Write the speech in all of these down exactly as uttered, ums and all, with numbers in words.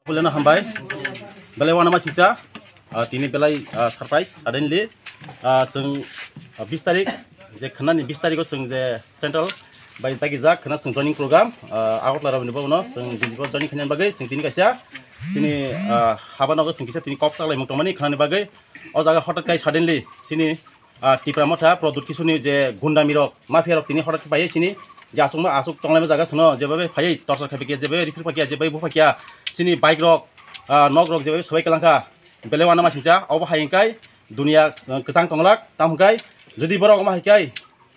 Belai no hambai. Belai wanama sisa. Ah, tini belai, ah, surprise, suddenly. Ah, chwng, ah, bis tarik, je khwnani bis tarikh o chwng je central bai tagi jak khwna chwng joining program, ah, Agartala rok ni bo no chwng D G P o joining khaina bagwi chwng tini kaisa chini, ah, haba nogo chwng kisa tini kok chaklai mung tongmani khwnani bagwi o jaga hothat kai suddenly chini ah, Tipra Motha, Pradyut Kishorni je gundami rok, mafia rok tini horak phaiwi chini je aswkma aswk tonglaima jaga sino jebabe phaiwi torchar khai phaiya, jebabe rifir phaiya, jebabe bu phaiya, chini bike rok, ah, nok rok jebabe swbai kwlangkha, belai wanama singcha, obo hai hwnkhe dunia, ah, kwchang tonglak, tamo hwnkhe jodi borok omo hai khe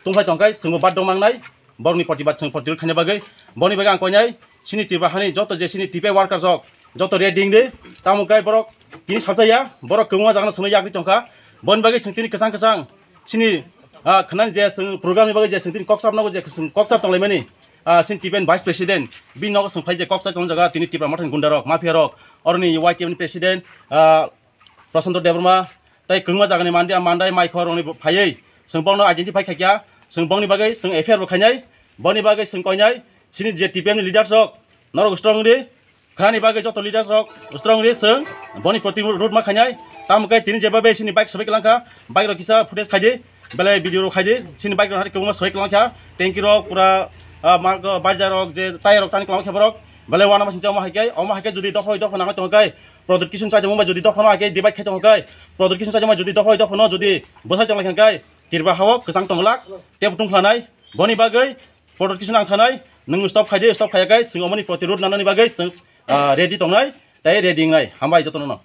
tongphai tongkhe chwngbo bad dong mangnai, borokni protibad chwng protirod khaina bagwi, boni bagwi ang koinai chini Tripura hani joto je chini T P I workers rok joto ready wngdi, tamo hwnkhe borok tini sajaya, borok kwbangma jagano chwngno yagwi tongkha, boni bagwi chwng tini kwchang kwchang chini, ah, khwnani je chwng program ni bagwi je chwng tini kok chap nogo je chwng kok chap tonglaimani, ah, chini T P I ni vice president bini nogo chwng phai je kok chap tongjaga tini Tipra Mothani gunda rok, mafia rok, oroni Y T F ni president, ah, Prashanto Debbarma, tei kwbangma jagani mandi, mandai, maikhor rokni phaiwi chwng bongno identify khaikha, chwng bongni bagwi chwng F I R bo khainai, boni bagwi chwng koinai, chini je T P M ni leaders rok, norok strong di, khwnani bagwi joto leaders rok strong di, chwng boni proti road ma khainai, tamo khe tini jebabe chini bike sobai kwlangkha, bike rok kisa footage khaidi, belai video rok khaidi, chini bike rok hari kwbangma sobai kwlangkha, tanki rok pura, ah, mark, barja rok je tyre rok tani kwlangkha borok, belai wanama singcha omo hai khe, omo hai khe jodi dopha dopha nangwi tongkha khe, Pradyut Kishor chaijak mungbai jodi dophano age divide khai tongkha khe, Pradyut Kishor chaijak mungbai jodi dophai dophano jodi bwsai tonglaikha khe, Tripura hao kwchang tonglak, tei butung phlanai, boni bagwi Pradyut Kishor ang sanai, nwng stop khaidi, stop khaiya khe, chwng omoni protirod nanani bagwi chwng, ah, ready tongnai, tei ready wngnai, hambai jotono no.